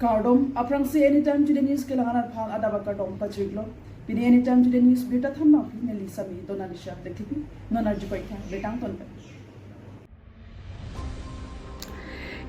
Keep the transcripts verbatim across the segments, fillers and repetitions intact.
Kardom, aphrangsi Anytime Today News kelang-an aphan adap akardom pajirlo. Pini Anytime Today News birta thanbang pen neli Sami Donalisha Lekhipi, non arju paitha betang ton pen.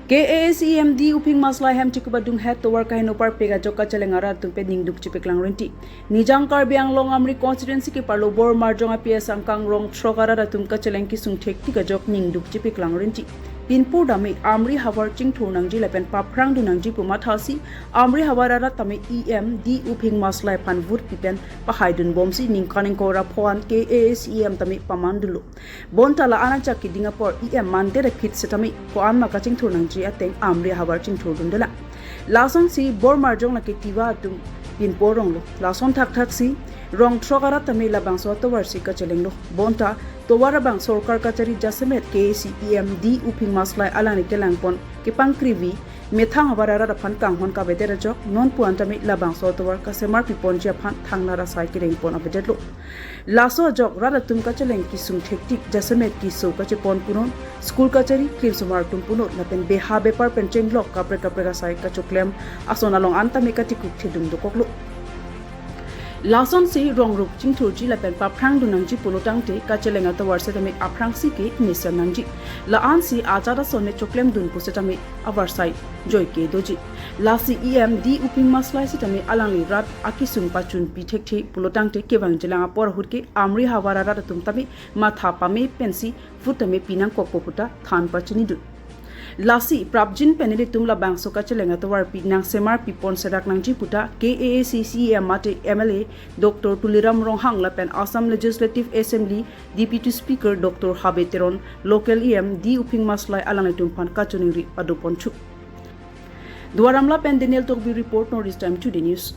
K A A C E M D Uphing Maslai hem chikuba dunghet tovar kaheno parpek ajok kacheleng arat atum pen ningduk chepeklang rinti. Nijang Karbi Anglong Amri constituency keparlo Bormarjong api asangkang rong throk arat atum kacheleng kesung thektik ajok ningduk chepeklang rinti. Pinpur dame Amri havar chingthur nangji lapen paphrang dun nangji pu mathasi Amri havar arat tame E M D Uphing Maslai aphan vote pipen pahai dunbomsi ningkan ingkoi ra pho an K A A C E M tame paman dunlo. Bonta la-an achak keding apor E M mande ra phit setame ko-an ma kachingthur nangji ateng Amri havar chingthur dundelang. Lasonsi Bormarjong lake Tiwa atum pinpur ronglo. Lason thakthaksi rong throk arat tame labangso atovarsi kachelenglo. Bonta tovar abang sorkar kachari jasemet K A A C E M D Uphing Maslai alangli kelangpon kepangkrivi methang havar arat aphan kanghon kavedet ajok non pu an tame labangso atovar kasemar piponji aphan thangnat asai kerengpon avedetlo. Laso ajok rat atum kacheleng kesung thektik jasemet keso kachepon punot, school kachari klimsomar atum punot lapen beha bepar pen chenglok kaprek kaprek asai kachoklem ason along an tame katikuk thedung dokoklo. Lasonsi rong ruk chingthurji lapen paphrang dun nangji pulo tangte kacheleng atovar setame aphrangsi ke mesen nangji. La-ansi ajat ason ne choklem dun pu setame avarsai joike doji. Lasi E M D Uphing Maslai setame alangli rat akesung pachunpi thekthe pulo tangte kevangjilang apor ahut ke Amri havar arat atum tame matha pame pensi vote tame pinangkokpo puta than pachinidun. Lasi prapjin pen nelitum labangso kacheleng atovarpi nangsemar pipon serak nangji puta K A A C C E M mate M L A Doctor Tuliram Ronghang lapen Assam Legislative Assembly Deputy Speaker Doctor Habe Teron, local E M D Uphing Maslai alanglitum aphan kachiningri padoponchu. Duar Amla pen Daniel Tokbi report, North East Time Today News.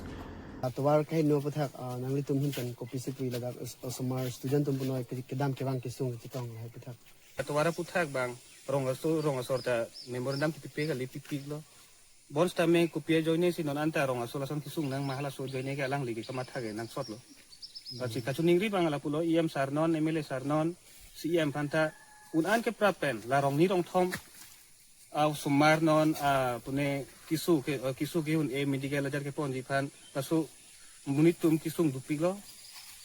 Atovar kaheno aputhak, ah, nanglitum ahin pen kopisi pu ladak os-, osomar student atum punoi ke-, kedam kevang kesung kachetong lahai aputhak. Atovar aputhak abang rong aso, rong asor ta memorandum kipipe kali, pipiklo. Bonsitame kopi ajoine si non anta rong aso lason kesung nang ma halaso ajoine ke alangli ke kamatha ke nangsotlo. Lasi kachiningri abang lapulo, E M sar non, M L A sar non, C E M aphanta un-an keprap pen la rong ni rong thom, ah, osomar non, ah, pune keso ke, ah, keso ke un-e medical ajar keponji aphan, laso monit atum kesung dopiklo,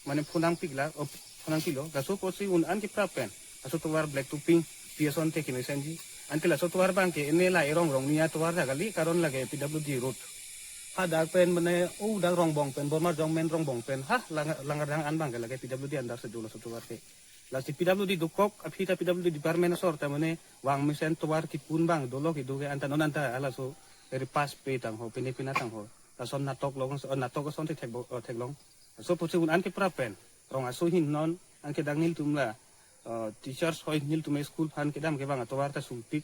mane phonangpiklo, oh, phonangpiklo, laso apotsi un-an keprap pen laso tovar black topping pi asonte kemesenji. Anke laso tovar abang ke ene la erong rong ni atovar ta kali, karon lake P W D road. Hadak pen mane, oh, dak Rongbong pen, Bormarjong men Rongbong pen, ha, Lang-, Langardang an abang ke lake P W D under si do laso tovar ke. Lasi P W D dokok aphi ta P W D department asor ta mane vang mesen tovar kipun abang dolo kedo ke anta non anta halaso eri pass pe tangho, pine pina tangho. Lason natok long, oh, natok asonte thekbo-, oh, theklong. Laso apotsi un-an keprap pen rong aso ahin non, anke dak nelitum la, eh, teachers hoi nelitum school aphan kedam kevang atovar ta sungpik.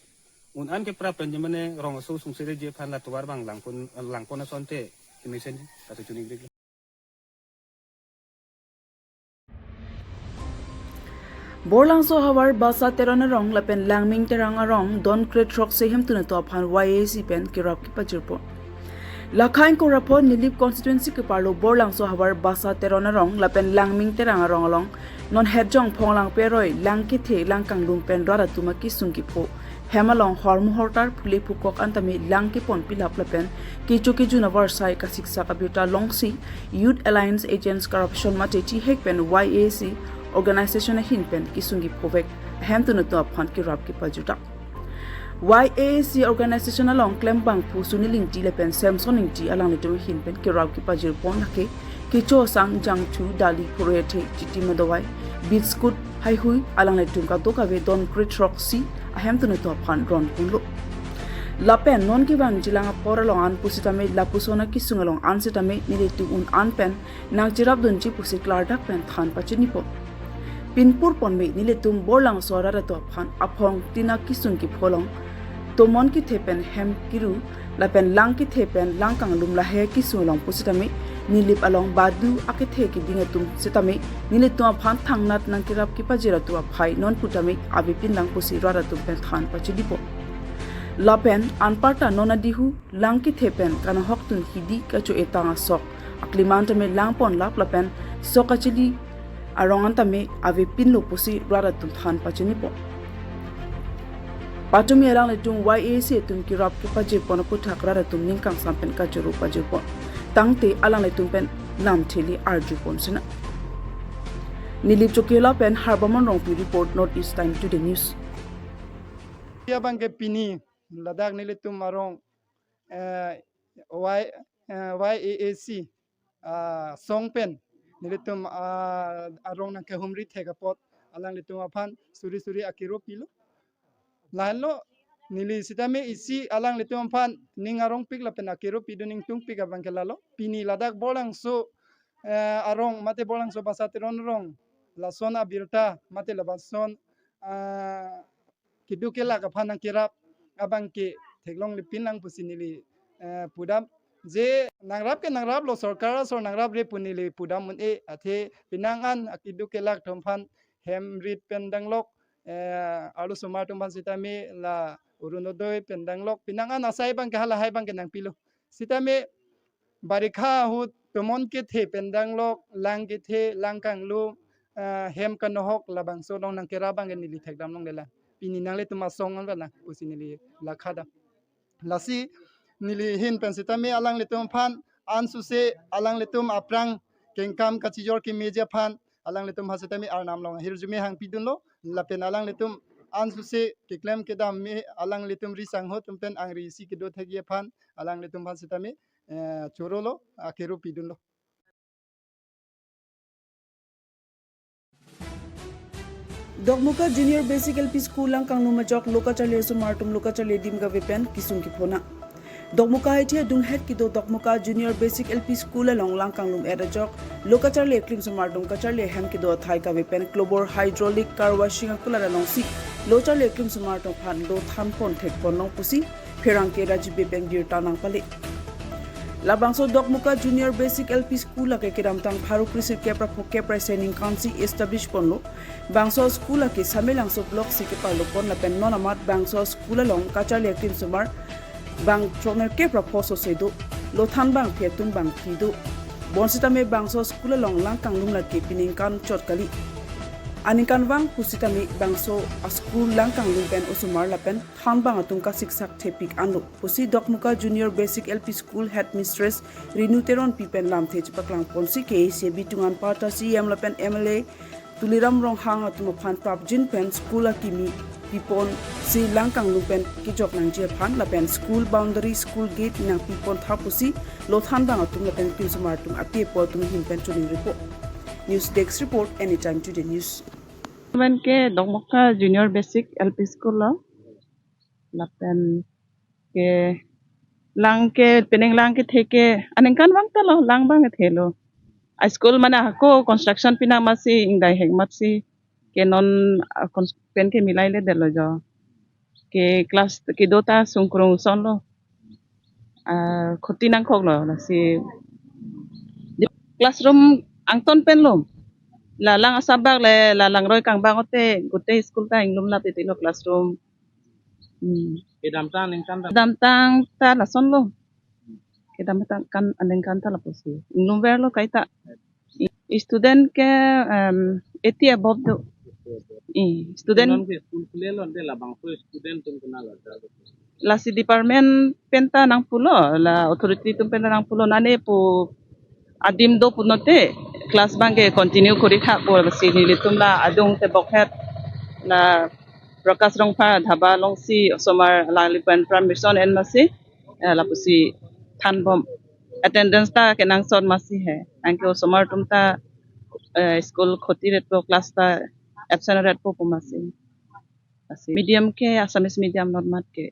Un-an keprap pen je mane rong aso sungsereji aphan la tovar abang langpon, langpon asonte kemesen, kachiningri. Borlangso havar Basa Teron arong lapen Langming Terang arong don kre throksi hemtun atum aphan Y A C pen kerap kepajirpo. Lakhai ingkoi ra pho Nilip constituency keparlo Borlangso havar Basa Teron arong lapen Langming Terang arong along non hetjong phonglang peroi lang kethe lang kanglum pen rat atum akesung kepho. Hem along hormu hortar phule phukok an tame lang kepon pilap lapen kecho kejun avarsai kasiksak abirta longsi Youth Alliance Against Corruption mate chihek pen Y A C organization ahin pen kesung kephovek ahemtun atum aphan kerap kepajutang. Y A C organization along klembangphu Sunil Ingti lapen Samson Ingti alanglitum ahin pen kerap kepajirpon lake kecho asang, jangthu, dali, phurethe, chiti madawai, biscuit, haihui, alanglitum kadokave don kre throksi ahemtun atum aphan ronponlo. Lapen non kevangjilang apor along an pusitame lapuson akesung along an sitame nelitum un-an pen nangcherapdunji pusi klardak pen than pachinipo. Pinpur ponme nelitum Borlangso arat atum aphan aphong tin akesung kepho along tomon kethe pen hem kiru lapen lang kethe pen lang kanglum lahai akesung along pusitame Nilip along badu akethe keding atum sitame nelitum aphan thangnat nangkerap kepajir atum aphai non putame avepin lang pusi rat atum pen than pachinipo. Lapen anparta non adihu lang kethe pen kanahok tun hidi kacho-etang asok akliman tame langponlap lapen sok kachili arong an tame avepinlo pusi rat atum than pachinipo. Patumi alanglitum Y A C atum kerap kepajirpon aputhak rat atum ningkangsam pen kachoro pajirpon. Tangte alanglitum pen lamthe le arjupon sina. Nilip Chokela pen Harbamon Rongpi report, North East Time Today News. Abang ke pini ladak nelitum arong, eh, Y, eh, Y A A C, ah, song pen nelitum, ah, arong nangkehumri thek apot alanglitum aphan suri suri akero pilo. Lahenlo neli sitame isi alanglitum aphan ning arongpik lapen akero pidun ingtungpik abang ke lalo. Pini ladak Borlangso, eh, arong mate Borlangso Basa Teron arong lason abirta mate lason, ah, keduk kelak aphan nangkerap abang ke theklongle pinlang pusi neli, eh, pudam. Je nangrap ke nangraplo, sorkar asor nangrapre pu neli pudam un-e, athe penang an akeduk kelak atum aphan hem rit pen danglok, eh, arlosomar atum aphan sitame la Orunodoi pen danglok, penang an asai abang ke halahai abang ke nangpilo. Sitame barikha ahut tomon kethe pen danglok, lang kethe, lang kanglum, ah, hem kanohok labangso along nangkerap abang ke neli thekdam longlelang. Pini nanglitum asong an bala pusi neli lakha dam. Lasi neli ahin pen sitame alanglitum aphan ansose alanglitum aphrang kengkam kachijor kemeji aphan alanglitum aphan sitame Arnam along ahirjume hangpidunlo, lapen alanglitum ansose keklem kedam me alanglitum riso sangho atum pen angri isi kedo thekji aphan alanglitum aphan sitame, eh, chorolo, akero pidunlo. Dokmoka Junior Basic L P School Langkanglum ajok lo kacharli osomar atum lo kacharli adim kave pen kesung kephona. Dokmoka Haithi adunghet kedo Dokmoka Junior Basic L P School along Langkanglum et ajok lo kacharli aklim osomar atum kacharli ahem kedo athai kave pen klobor, hydraulic, car washing akulat alongsi lo charli aklim osomar atum aphan lo thanpon thekponlong pusi pherangke Rajiv Bey pen birta nangpale. Labangso Dokmoka Junior Basic L P School lake kedamtang pharo kresirkep ra phongokep ra isi aningkan si establish ponlo. Bangso school lake Samelangso block si keparlopon lapen non amat bangso school along kacharli aklim osomar bang throknerkep ra pho sose do. Lo than bangphi atum bangphi do. Bonsitame bangso school along Langkanglum lake peningkan chot kali. Aningkanvang pusitame bangso a-school Langkanglum pen osomar lapen than bang atum kasiksak thepik anlo pusi Dokmoka Junior Basic L P School Headmistress Renu Teronpi pen lamthe chepaklangponsi K A C A bitung anparta C E M lapen M L A Tuliram Ronghang atum aphan prapjin pen school akimi piponsi Langkanglum pen kejok nangji aphan lapen school boundary, school gate nangpipontha pusi lo than bang atum lapen aklim osomar atum api apo atum ahin pen choningripo. News Desk Report, Anytime Today News. Pen ke Dokmoka Junior Basic L P School lo. Lapen ke lang ke penang lang kethe ke aningkanvang ta lo, lang bang kethe lo. A school mane hako construction pinang masi ingdai hek matsi ke non, ah, cons-, pen ke milai le detlo jo. Ke class kedo ta sungkrung son lo. Ah, khoti nangkok lo, lasi di classroom angton pen lo. La lang asabak le la langroi kangbang ote gute school ta inglum la titi lo classroom. Hmm. Kedamtang aningkan ta? Kedamtang ta lason lo. Kedamtang kan aningkan ta lapusi. Inglumver lo kaita. Student ke, em, eighty above do. Eh, student. Non ke school khule lo, ante labangso student atum kona la? Lasi department pen ta nangpulo, la authority atum pen ta nangpulo, nane pu adim do pulote class bang ke continue kori tha pu, lasi nelitum la adung tebokhet la Prakash Rongphar dhaba alongsi osomar alangli pen permission en masi, eh, lapusi thanbom. Attendance ta kenangsot masi he. Anke osomar atum ta, eh, school khoti retpo, class ta absent retpo pu masi. Lasi medium ke Assamese medium non mat ke.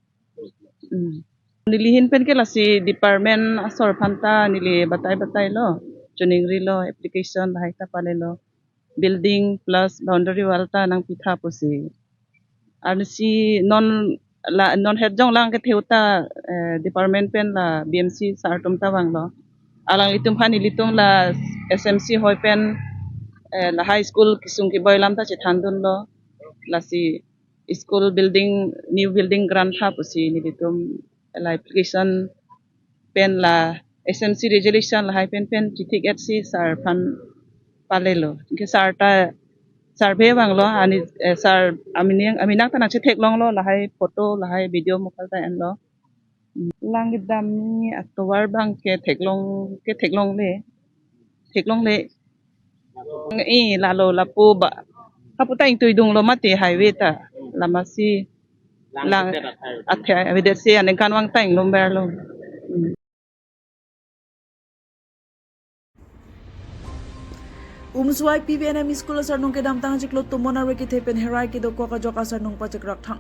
Hmm. Neli ahin pen ke lasi department asor aphan ta neli batai batai lo, choningri lo, application lahai ta pale lo. Building plus boundary wall ta nangpitha pusi. Arnisi non la, non hetjong lang kethe ta, eh, department pen la B M C sir atum ta vanglo. Alanglitum aphan ilitum la S M C hoi pen, eh, lahai school kesung keboi alam ta chethandunlo. Lasi school building, new building grant tha pusi nelitum la application pen la S M C resolution lahai pen pen chithik-et si sir aphan pale lo. Anke sir ta Sar abang lo, ani, eh, sar aminang, aminang ta nangchetheklonglo, lahai photo, lahai video mokal ta enlo. Lang kedam ni atovar abang ke theklong, ke theklongle. Theklongle. Eh, lalo lapu ba. Kapu ta ingtuidunglo mati highway ta. Lamasi lang athe, avedetsi aningkanvang ta inglumberlo. Hmm. Umswai P V N M E School asarnung kedamtang chiklo tumon arve kethe pen herai kedokok ajok asarnung pachekrak thang.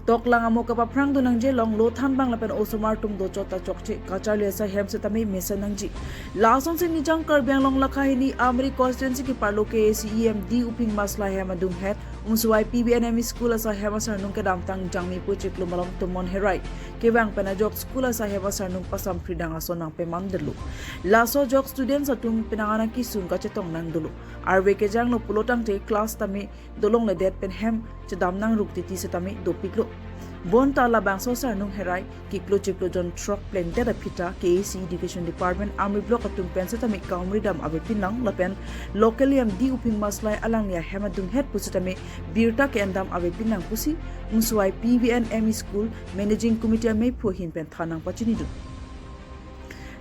Toklang amo kapaphrang do nangji along lothan abang lapen osomar atum dochot ta chokche, kacharli asai hem setame mesen nangji. Lasonsi Nijang Karbi Anglong lakha hini Amri constituency keparlo K A A C E M D Uphing Maslai ahem adunghet, Umswai P V N M E School asai hem asarnung kedamtang Jangmi pu chiklo malom tumon herai kevang pen ajok school asai hem asarnung pasam phridang ason nangpemandetlo. Laso ajok students atum penang anang kesung kachetong nangdolo. Arve kejanglo pulo tangte class tame dolongledet pen hem chedam nangruk titi setame dopiklo. Bonta labangso asarnung herai kiklo chiklo jon throk plengdet aphi ta K A A C Education Department Amri Block atum pen setame kaumridam avepinlang lapen local E M D Uphing Maslai alangli ahem adunghet pu setame birta ke-endam avepinlang pusi Umswai P V N M E School Managing Committee ameiphu ahin pen than nangpachinidun.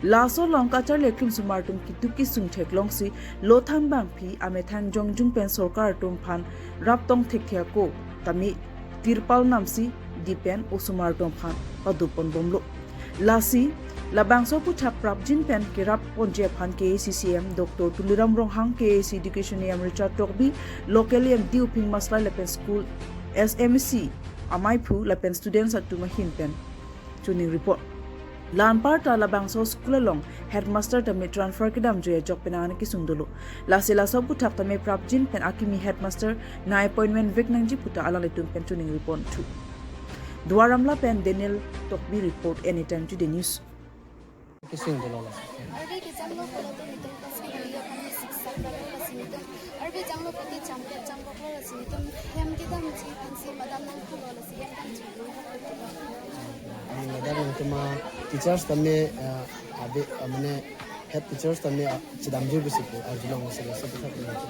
Laso along kacharli aklumsomar atum keduk kesung theklongsi lothan abangpi amethang jongjung pen sorkar atum aphan raptong thekthe ako tame tirpal namsi dei pen osomar atum aphan padoponbomlo. Lasi labangso aphuthak prapjin pen kerapponji aphan K A A C C E M Doctor Tuliram Ronghang, K A A C Education E M Richard Tokbi, local E M D Uphing Maslai lapen school S M C ameiphu lapen students atum ahin pen choningri pon. La anparta labangso school along headmaster tame transfer kedamjoi ajok penang anang kesung dolo. Lasi laso aphuthak tame prapjin pen akimi headmaster nang appointment vek nangji pu ta alanglitum pen choningri ponthu. Duar Amla pen Daniel Tokbi report, Anytime Today News. Kesung dolo la. Arve kejanglo pulote netum class ke dui aphan six sak dolo, lasi netum arve janglo pulote champion changkoklo, lasi netum hem kedamji aphansi madam nangpulo, lasi hem damji. Madam, netum a teachers tame, ah, ave, ah, mane head teachers tame, ah, chedamji pusi pu arjulong, lasi laso aphuthak netum.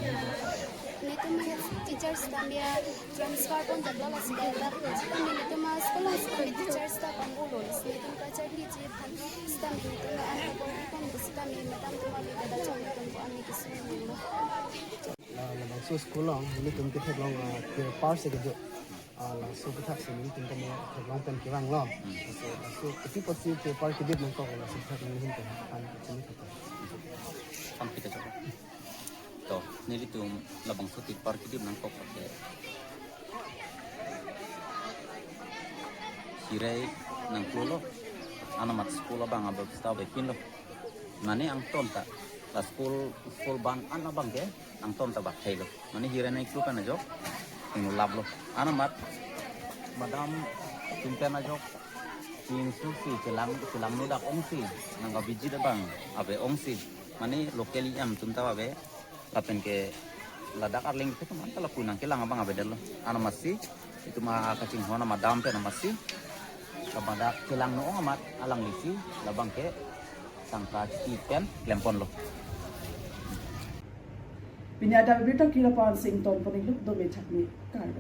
Netum head teachers tame transfer pondetlo, lasi dak sitame netum school along sitame teachers ta kangkolo, lasi netum kacharliji aphan sitame netum an appointment pon sitame madam atum ave kada chong netum ko ami kesung nanglo. La, labangso school along netum ketheklong, ah, tirpal si kedo. Ah, laso aphuthak si netum tame theklong pen kevanglo. Hmm. Laso, laso kopi apotsi tirpal kedip nangkok, laso aphuthak netum pen han kachini kata. Pampita chok. To, nelitum labangso tirpal kedip nangkok ke. Hirai nangklolo. Anamat school abang abang sta avepinlo. Mane angton ta. La school, school ban an abang ke angton ta bak thailo. Mane hirai nangklo kan ajok. Inglaplo. Anamat madam atum pen ajok. Insu si chelang, chelang nodak ongsi. Nangkabiji abang ave ongsi. Mane local E M atum ta ave. Lapen ke ladak arleng ke teman ta lapu nangkelang abang avedetlo. Anamatsi itum akachinghon amadam pen amatsi. Kabadak kelangno ong amat alanglisi labang ke tangka chiti pen klemponlo. Pini adap abirta kila pan sing ton paning luk dome chakni kardo.